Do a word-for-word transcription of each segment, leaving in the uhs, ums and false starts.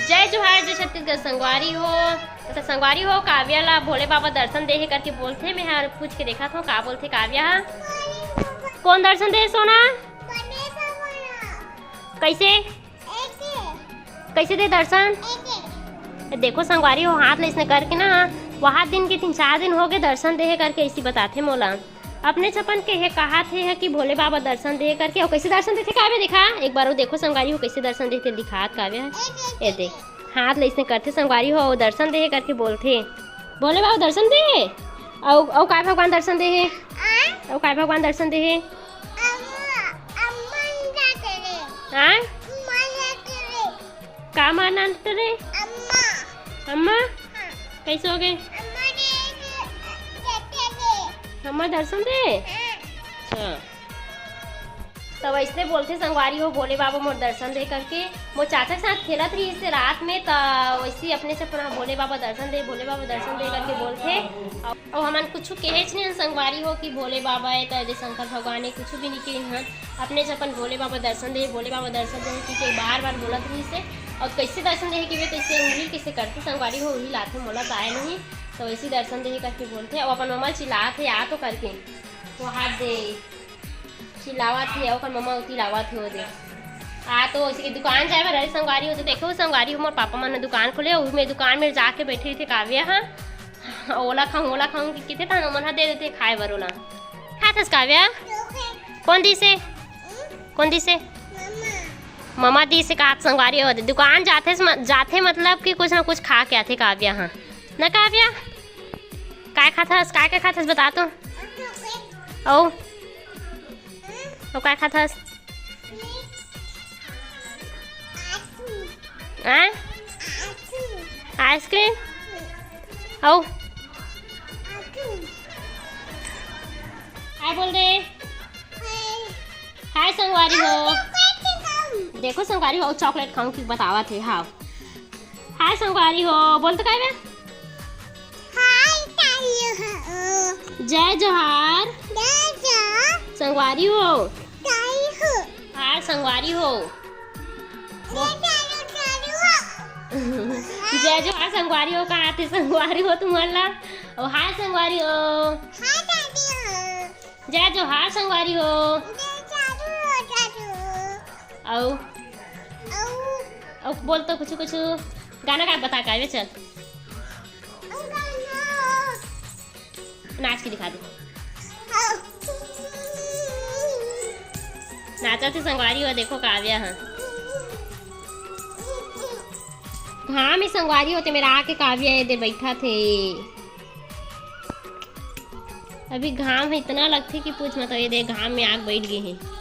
जय जोहार, जय छत्तीसगढ़ संगवारी हो। तो संगवारी हो, काव्या ला भोले बाबा दर्शन दे हे करके बोलथे। मैं हर पूछ के देखत हूँ का बोलथे काव्या ह। कौन दर्शन दे सोना? कैसे? कैसे दे दर्शन? देखो संगवारी हो, हाथ ले इसने करके ना, वहाँ दिन के तीन चार दिन हो गए दर्शन दे हे करके ऐसी बताथे मोला। अपने चपन के हे कहाथे ह कि भोले बाबा दर्शन दे करके। और कैसे दर्शन देथे काव्या, देखा एक बार वो। देखो संगवारी हो, कैसे दर्शन देथे, दिखात काव्या ह। ये देख, हाथ ले इसने करथे संगवारी हो, दर्शन दे हे करके बोलथे। भोले बाबा दर्शन दे हे? अउ, अउ काय भगवान दर्शन दे हे? अउ काय भगवान दर्शन दे हे? हाँ? का मानत रे? अम्मा। अम्मा? हाँ। कैसे हो गए? अम्मा दर्शन दे? हाँ। अच्छा। तो वैसने बोलथे संगवारी हो, भोले बाबा मोर दर्शन दे करके। मोर चाचा के साथ खेलत रहिस हे रात में, त वैसे ही अपने से अपना भोले बाबा दर्शन दे, भोले बाबा दर्शन दे करके बोलथे। अउ हमन कुछ केहेच नहीं हन संगवारी हो कि भोले बाबा हे त एदे शंकर भगवान हे, कुछ भी नहीं केहे हन। अपने से अपन भोले बाबा दर्शन दे, भोले बाबा दर्शन दे कि के बार बार बोलत रहिस हे। और कैसे दर्शन दे कि वे कैसे उंगली कैसे करथे संगवारी हो, उही लाथे, मोला तो आए नहीं। तो वैसे दर्शन दे करके बोलथे, और अपन मम्मा चिल्लात हे, "आ तो" करके, वो हाथ दे चिल्लावत हे, ओकर मम्मा उती लावत हे, वो दे। आ तो उसी के दुकान जाए बर, अरे संगवारी हो, तो देखो संगवारी हो, मोर पापा मन दुकान खोले, उही में दुकान में जाके बैठे रहिथे काव्या ह। ओला खाऊं, ओला खाऊं कि किथे तहन ओमन ह दे देथे खाए बर ओला। खाथस काव्या? कौन दिस हे? कौन दिस हे? मम्मा दिस हे। कात संगवारी हो, दुकान जाथे, जाथे मतलब कि कुछ ना कुछ खा के आथे काव्या ह। ना काव्या? काय खाथस? काय काय खाथस बता तो। अउ? अउ काय खाथस? आय? आइसक्रीम? अउ? हाय बोल दे। हाय संगवारी हो। देखो संगवारी हो, चॉकलेट खाऊं कि बतावत हे। हाँ। हाय संगवारी हो, बोल तो काय बे? हाय ताई हो। जय जोहार। जय जोहार। संगवारी हो। ताई हो। हाय संगवारी हो। जय जोहार, ताई हो। जय जोहार संगवारी हो, कहाँ थे संगवारी हो तुमन ला? ओ हाय संगवारी हो। हाय ताई हो। जय जोहार संगवारी हो। जय जोहार, ताई हो। अउ? अउ? अउ बोल तो कुछ, कुछ गाना गा, बता का, चल। अउ गाना। नाच के दिखा दे। अउ। नाचथे संगवारी हो, देखो काव्या ह। घाम हे संगवारी हो, ते मेरा आके काव्या एदे बैठथे। अभी घाम ह इतना लगथे कि पूछ मत, ये दे घाम में आके बैठ गे हे।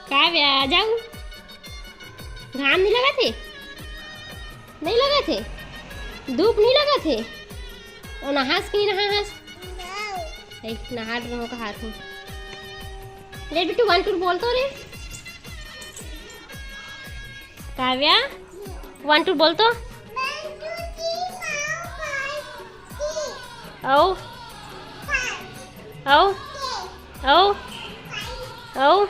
काव्या, जाऊ। घाम नहीं लगथे? नहीं लगथे? धूप नहीं लगथे? अउ नहास कि नहीं नहास? ए, नहा रहो का हाथ में। ले बिट्टू, वन टू बोल तो रे। काव्या, वन टू बोल तो। अउ, अउ, अउ, अउ।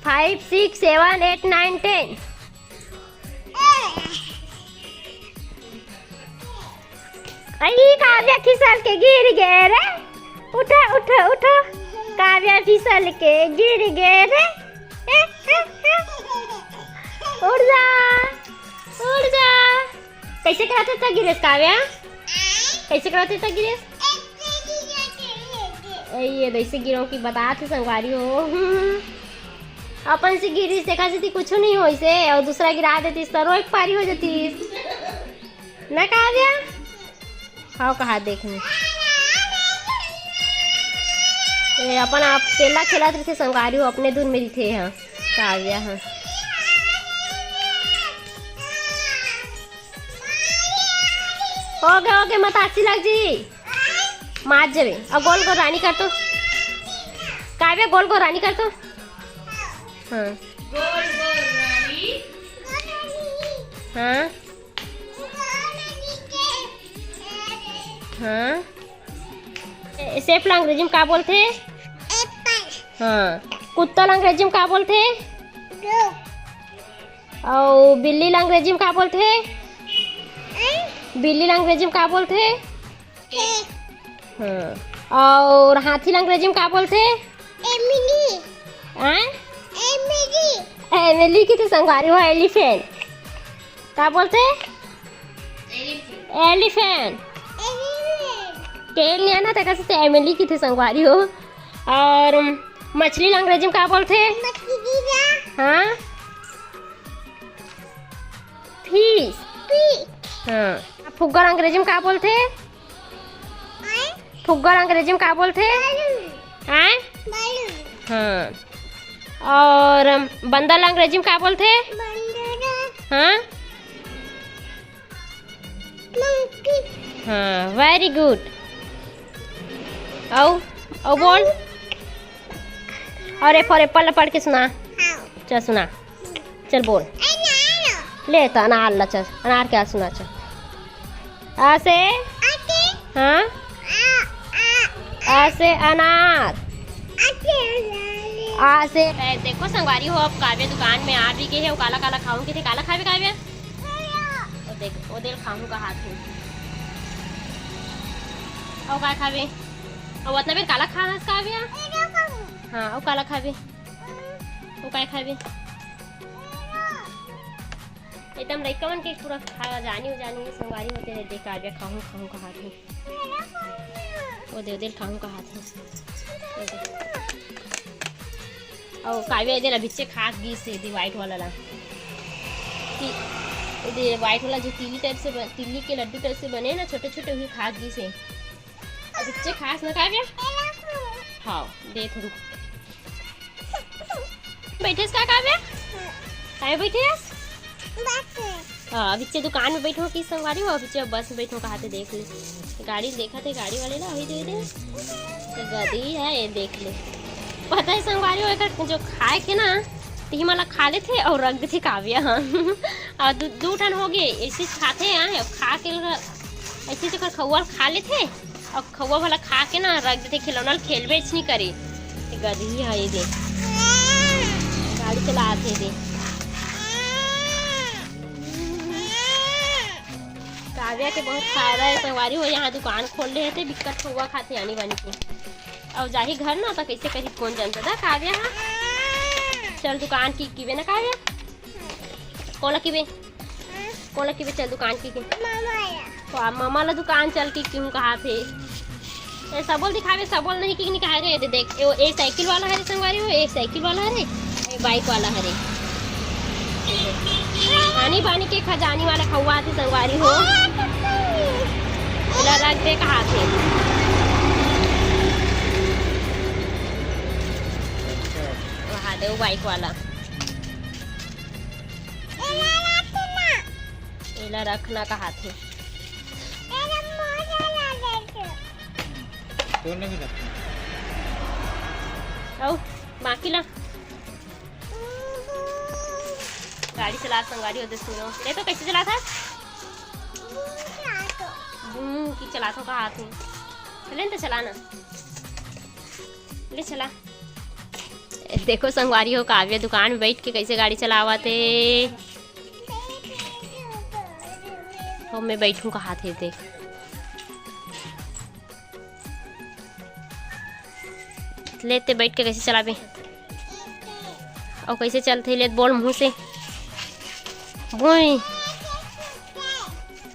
Five, six, seven, eight, nine, ten। अई, काव्या फिसल के गिर गे रे। उठो, उठो, उठो। काव्या फिसल के गिर गे रे। ए, ए, ए। उठ जा, उठ जा। कैसे करत हे त गिरेस काव्या? कैसे करत हे त गिरेस? ए, ये तो ऐसे गिरो कि बतात हे संगवारी हो। अपन से गिरिस, तेखर सेती कुछु नहीं होइस हे, अउ दूसरा गिरा देतिस त रोए के पारी हो जातिस। ना काव्या? हाव कहा देखनी। ए, अपन आप पेला खेलत रहिथे संगवारी हो, अपने धुन में रहिथे ह, काव्या ह। हो गे, हो गे, मतासी लग जी। मार जबे। अउ गोल गोल रानी कर तो। काव्या, गोल गोल रानी कर तो। हाँ। हाँ। हाँ। ए, सेब ला अंग्रेजी में का बोलथे? एप्पल। हाँ, कुत्ता ला अंग्रेजी में का बोलथे? अउ बिल्ली ला अंग्रेजी में का बोलथे? बिल्ली ला अंग्रेजी में का बोलथे? हाँ, अउ हाथी ला अंग्रेजी में का बोलथे? एमिली। हाँ? एमिली। एमिली कथे संगवारी हो, एलिफेंट। का बोलथे? एलिफेंट। एलिफेंट। टेल नइ हे ना, तेकर से एमिली कथे संगवारी हो। अउ मछली ला अंग्रेजी में का बोलथे? मछली ला। हाँ? फिश। फिश। हाँ। फुग्गा ला अंग्रेजी में का बोलथे? आय? फुग्गा ला अंग्रेजी में का बोलथे? बलून। आय? बलून। हाँ। अउ बंदर ला अंग्रेजी में का बोलथे? बंदर। हाँ? मंकी। हाँ, very good। अउ, अउ बोल। अउ ए for apple ला पढ़ के सुना। हाँ। चल सुना। चल बोल। अनार। ले त अनार ला, चल अनार के सुना, चल। आ से? आ से? हाँ? आ, आ, आ। आ से अनार। आ से अनार। आ से। ए, देखो संगवारी हो, अब काव्या दुकान में आ भी गे हे। अउ काला काला खाहूं कथे, काला खाबे काव्या? ओ देख, ओ दे ल खाहूं कहाथे। अउ का खाबे? अउ अतना बेर काला खाहस काव्या? हाँ, अउ काला खाबे? अउ का खाबे? एकदम लइका मन के पूरा खा जानी उजानी संगवारी होथे। देख काव्या खाहूं खाहूं कहाथे। ओ दे, ओ दे ल खाहूं कहाथे। ओ दे। अउ काव्या ए दे ला बिच्चे खा गिस हे, ए दे व्हाइट वाला ला। ती-, ए दे व्हाइट वाला जो तिल्ली टाइप से बन-, तिल्ली के लड्डू टाइप से बने ना, छोटे छोटे, उही खा गिस हे। अब बिच्चे खास ना काव्या? हाँ, दे थोड़ू। बइठेस का काव्या? काय बइठेस? बस में। हाँ, बिच्चे दुकान में बइठहूं कि संगवारी हो, बिच्चे बस में बइठहूं कहाथे, देख ले। गाड़ी देखत हे, गाड़ी वाले ला, वही दे दे। ए गधी हे, ए देख ले। पता हे संगवारी हो, एकर जो खाए के ना, तिही मन ला खा लेथे अउ रख देथे काव्या ह। अउ दू, दू ठन हो गे, अइसे खाथे, हाँ, अउ खा के ल-, अइसे एकर खउवा ल खा लेथे। अउ खउवा भला खा के ना रख देथे, खिलौना ल खेलबेच नइ करे। ए गधी हे ए दे। गाड़ी चलात हे ए दे। काव्या के बहुत फायदा हे संगवारी हो, यहाँ दुकान खोल ले हे ते बिक्कट खउवा खाथे आनी बानी के। अउ जाही घर ना त कइसे करही कोन जानथे दा काव्या ह। चल दुकान की किबे ना काव्या। कोन ला किबे? कोन ला किबे? चल दुकान की, की। मामा ला। तो आप मामा ला दुकान चल के किहूं कहाथे। ए, सबो ल दिखाबे, सबो ल नहीं कि नहीं कहा रे। ए दे देख, ए, ए साइकिल वाला हरे संगवारी हो, ए साइकिल वाला हरे, ए बाइक वाला हरे। आनी बानी के खजानी वाला खउवा आथे संगवारी हो। एला रख दे कहाथे। वहा दे वो बाइक वाला। एला रखना। एला रखना कहाथे। एला मोर ला दे दे। तोर नहीं रखना। अउ, बाकी ला। गाड़ी चला संगवारी हो दे सुनो। ले तो कइसे चलाथस? बूम की चलाथों कहाथे। चले न तो चला ना। ले चला। ए, देखो संगवारी हो, काव्या दुकान में बइठ के कइसे गाड़ी चलावत हे। अउ मैं बइठहूं कहाथे, देख। ले ते बइठ के कइसे चलाबे? अउ कइसे चलथे? ले बोल मुंह से। बोल।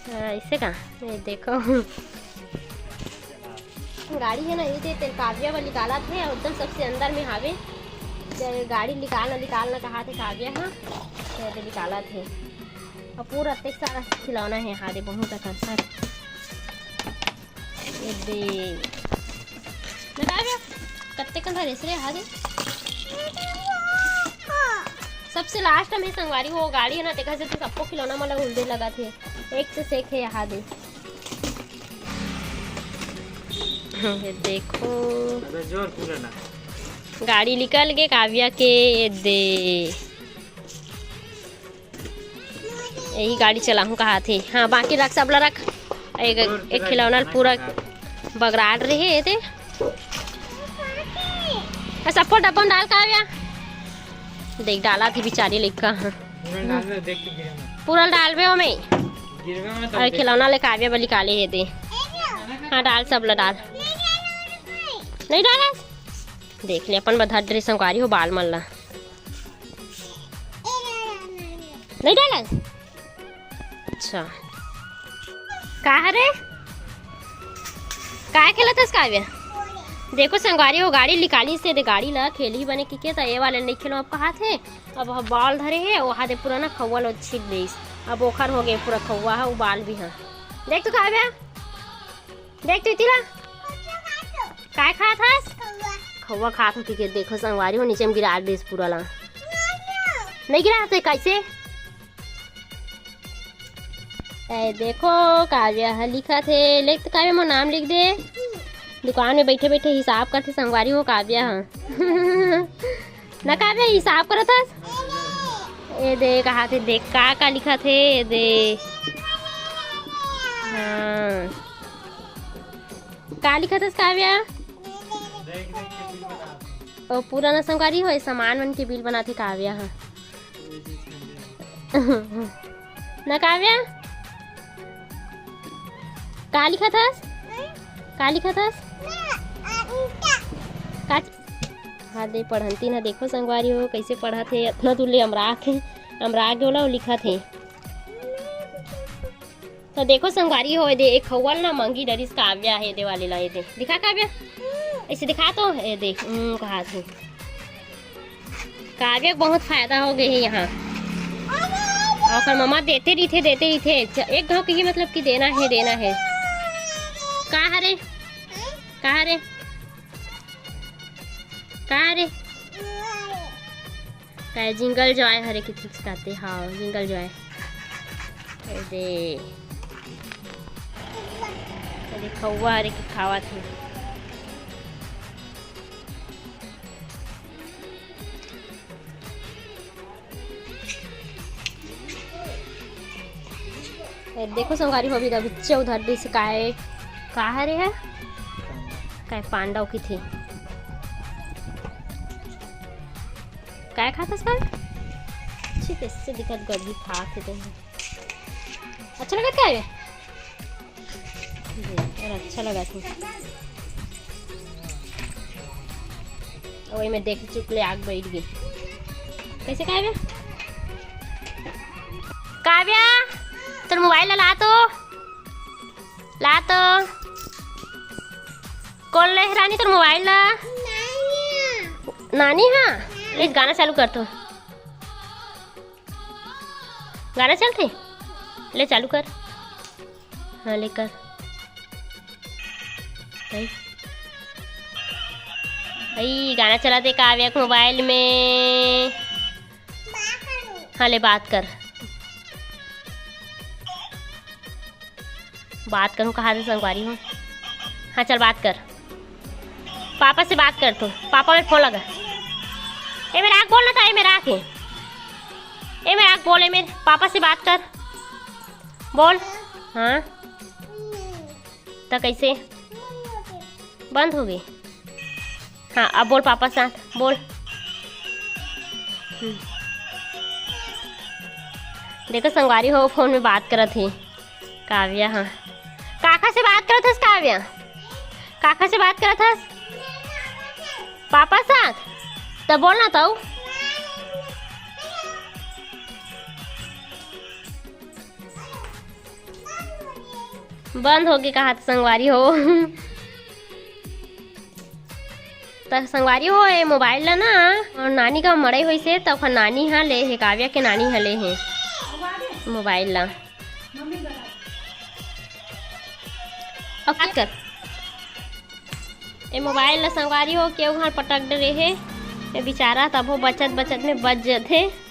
हाँ, अइसे का? ए, देखो। गाड़ी हे ना, ए दे तेल काव्या बर निकालत हे, अउ एकदम सबसे अंदर में हावे। ते गाड़ी निकालना, निकालना कहाथे काव्या ह, ते दे निकालत हे। अउ पूरा अतेक सारा खिलौना हे, हारे बहुत अकन सर। ए दे। ना काव्या, कत्ते कन धरे रे हारे? सबसे लास्ट में संगवारी हो गाड़ी हे ना, तेकर से तो सबको खिलौना मन ला उलझे लगत हे। एक से सेक हे, हारे। ये देखो। अबे जोर पूरा ना। गाड़ी निकल गे काव्या के, ये दे। यही गाड़ी चलाहूं कहाथे। हाँ, बाकी रख, सबला रख। एक, जोर एक पूरा खिलौना ना पूरा खा। बगराट रहे ये दे। अउ सबको डब्बा में डाल काव्या। देख, डालत हे बिचारी लइका ह। पूरा डाल दे, देख के गिरे मत। पूरा डालबे ओमे। गिरबे मत, अरे देख। खिलौना ले काव्या बर निकाले हे दे। हाँ, डाल, सब ला डाल। नहीं डालस? देख ले, अपन बर धर ड्रेस संगवारी हो, बाल मन ला। नहीं डालस? अच्छा, का हरे? काय खेलत हस काव्या? देखो संगवारी हो, गाड़ी निकालिस हे दे, गाड़ी ला खेलही बने किके, त ए वाले नहीं खेलो अब कहाथे। अब ह बॉल धरे हे, ओहा दे पूरा ना खौवा लो छीट देइस। अब ओखर हो गे पूरा खौवा ह, उ बॉल भी ह। देख तो काव्या, देख तो इतिला। काय खात हस? खौवा खात हो किके, देखो संगवारी हो, नीचे में गिरा देइस पूरा ला। नहीं गिरा हस, कैसे? ए देखो, काव्या ह लिखत हे। लिख तो काव्या, मोर नाम लिख दे। दुकान में बैठे बैठे हिसाब करथे संगवारी हो काव्या ह। ना काव्या, हिसाब करत हस? ए दे, कहाथे, देख का का लिखत हे, ए दे। हाँ, का लिखत हस काव्या? ओ, पूरा ना संगवारी हो, सामान मन के बिल बनाथे काव्या ह। ना काव्या, का लिखत हस? का लिखत हस? का? हाँ दे, पढ़ंती ना, देखो संगवारी हो, कैसे पढ़त हे, अतना दूर ले अमरा के, अमरा के ओला लिखत हे। तो देखो संगवारी हो, ए दे, एक खौवा ल ना मंगी डरिस काव्या हे, ए दे वाले ला, ए दे। दिखा काव्या, ऐसे दिखा तो, ए दे, हम्म, कहाथे। काव्या के बहुत फायदा हो गे हे यहाँ। अउ ओकर मम्मा देते रहिथे, देते रहिथे। च-, एक घाव कहिए मतलब कि देना हे, देना हे। का हरे? का हरे? का हरे? काय जिंगल जॉय हरे किथे चिकाते? हाँ, जिंगल जॉय। ए दे। ए दे खौवा हरे कि खावत हे। ए, देखो संगवारी हो, अभी रविच्चे उधर दिस काय, का हरे हे? काय पांडव किथे। काय खात हस काय? छी, कैसे दिखत गरही खात हे तो। अच्छा लगत काय हे? अउ अच्छा लगत हे। ओही में देख चुक ले आग बैठ गे। कैसे काव्या? काव्या, तोर मोबाइल ला, ला तो, ला तो। कौन ले रानी तोर मोबाइल ला? नानी हा। एक गाना चालू कर तो। गाना चलथे, ले चालू कर। हाँ, ले कर। आई, आई, गाना चला दे काव्या के मोबाइल में। हाँ, ले बात कर। बात करूँ, कहा दे संगवारी हो। हाँ, चल बात कर, पापा से बात कर तू। पापा में फोन लगा। ए मेरा आँख बोल ना, था, ए मेरा आँख है। ए मेरा आँख बोल, ए मेरे पापा से बात कर, बोल। हाँ, तो कैसे बंद हो गई? हाँ, अब बोल पापा साथ, बोल। हम्म। देखो संगवारी हो, फोन में बात करत हे काव्या। हाँ, काका से बात करत हस काव्या? काका से बात करत हस? पापा साथ? तो बोल ना तो। बंद हो गए कहा तो संगवारी हो। त संगवारी हो, ए मोबाइल ला ना, और नानी का मड़ई होइसे, त ओखर नानी हा ले हे, काव्या के नानी हा ले हे मोबाइल ला। अब बात कर। ए मोबाइल ला संगवारी हो, केहू घर पटक डरे हे। ए बेचारा तभो बचत बचत में बच जथे।